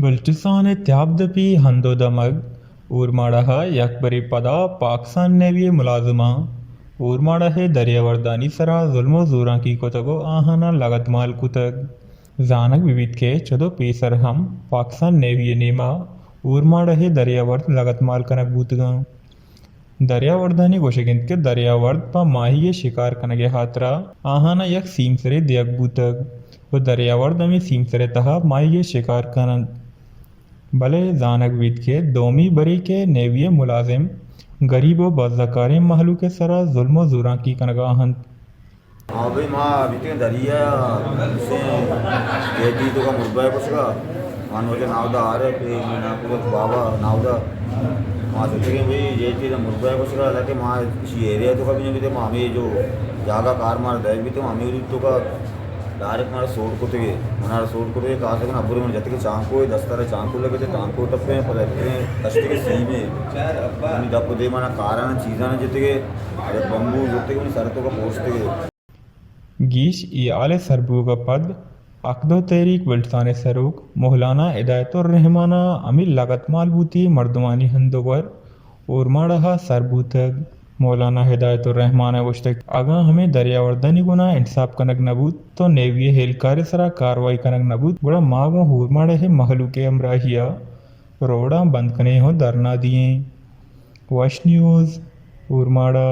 بلوچستان ءِ تیاب دپی ہند ءُ دمگ اورماڑہ ءَ یک برے پدا پاکستان نیوی ءِ ملازماں اورماڑہ ءِ دریاوردانی سرا ظلم ءُ زورانکی کتگ ءُ آہاناں لگتمال کتگ۔ زانگ بہ بیت کہ چد ءُ پیسر ہم پاکستان نیوی ءِ نیما اورماڑہ ءِ دریاورد لگتمال کنگ بوتگاں۔ دریاوردانی گوشگ انت کہ دریاورد پہ ماہی ءِ شکار کنگ ءِ ہاترا آہاناں یک سیمسرے دیگ بوتگ ءُ دریاورد ہمے سیمسر ءِ تہا ماہی ءِ شکار کن انت۔ بلے زانگ بیت کہ دومی برے کہ نیوی ءِ ملازم گریب ءُ بزگاریں مہلوک ءِ سرا ظلم ءُ زورانکی کنگا انت۔ ہاں بھئی، ما بیتگیں دریا ءَ، جیٹی توکا مربع ءَ کشگا، ما نوجہ ناودا آرے، پہ ناکو بابا ناودا، ما شتگیں بھئی جیٹی دا مربع ءَ کشگا، حالانکہ ما اسی ایریا توکا بھی نہ بیتے، ما ہمیں جو جاگہ کار مار دائگ بیتے، ما ہمیں حدود توکا ڈائریکٹ مارا سوٹ کتگے، منارا سوٹ کتگے، کاسے کن ابرے من جتگے چانکو، دستارا چانکو لگتے، چانکو ٹپے، پدا اتنے کشتگے سیمے، منی دپ دے منا کارانا چیزانا جتگے، اگر بمبو جتگے، منی سر توکا پوشتگے۔ گیش اے ہال ءِ سر بوگ ءَ پد حق دو تحریک بلوچستان ءِ سروک مولانا ہدایت الرحمان ءَ ہمے لگتمال بوتی مردمانی ہند ءُ گور اورماڑہ ءَ سر بوتگ۔ مولانا ہدایت الرحمان ءَ گوشتگ، اگاں ہمے دریاوردانی گونا انصاف کنگ نہ بوت تو نیوی ءِ ہیلکار ءِ سرا کاروائی کنگ نہ بوت، گڑا ما گوں اورماڑہ ءِ مہلوک ءِ ہمراہی ءَ روڈاں بند کنیں ءُ دھرنا دییں۔ وش نیوز، اورماڑہ۔